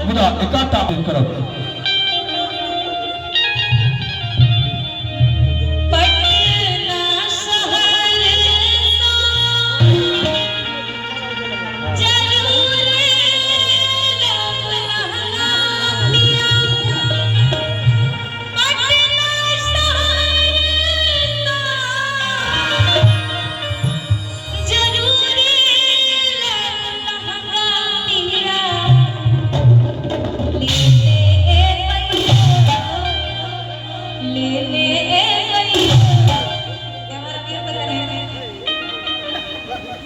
मुदा एकाटा करब। पटना शहर जरूर लहंगा पिया, पटना शहर जरूर लहंगा पिया, लेने लेने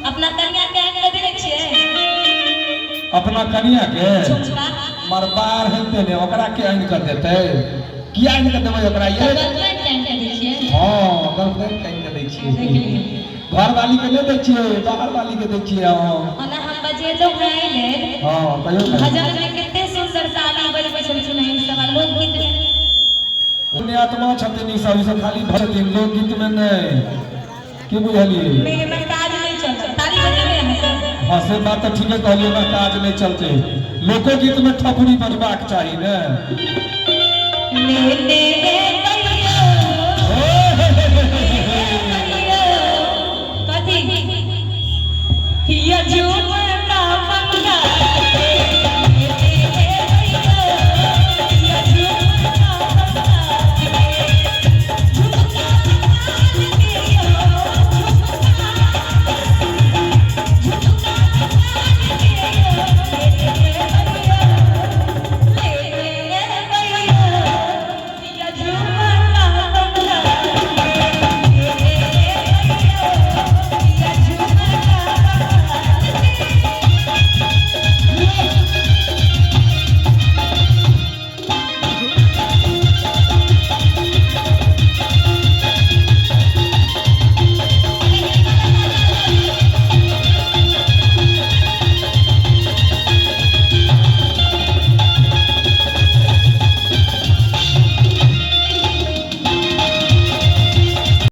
अपना कन्या के आनि कऽ देने छियै? अपना कनिया के मरबार हेतै ने, ओकरा के आनि कऽ देतै? किया आनि कऽ देबै ओकरा ये? गर्लफ्रेंड के आनि कऽ दै छियै? हँ, गर्लफ्रेंड के आनि कऽ दै छियै। घर वाली के नहि दै छियै, बाहर वाली के दै छियै हम। ओना हम बजेलहुँ हँ एहि लेल। हँ, कहियौ ने। भजन में कते सुंदर ताली बजबै छलखिन हँ ई सब आ लोकगीत में। पुण्यात्मा छथिन ई सब, ई सब खाली छथिन लोकगीत में नहि। की बुझलियै? नहि, हमरा काज नहि चलत। ताली बजेबै अहाँ सब? हँ, से बात तऽ ठीके कहलियै ने, काज नहि चलतै। लोकोगीत में थपड़ी बजबाक चाही ने। ले ले।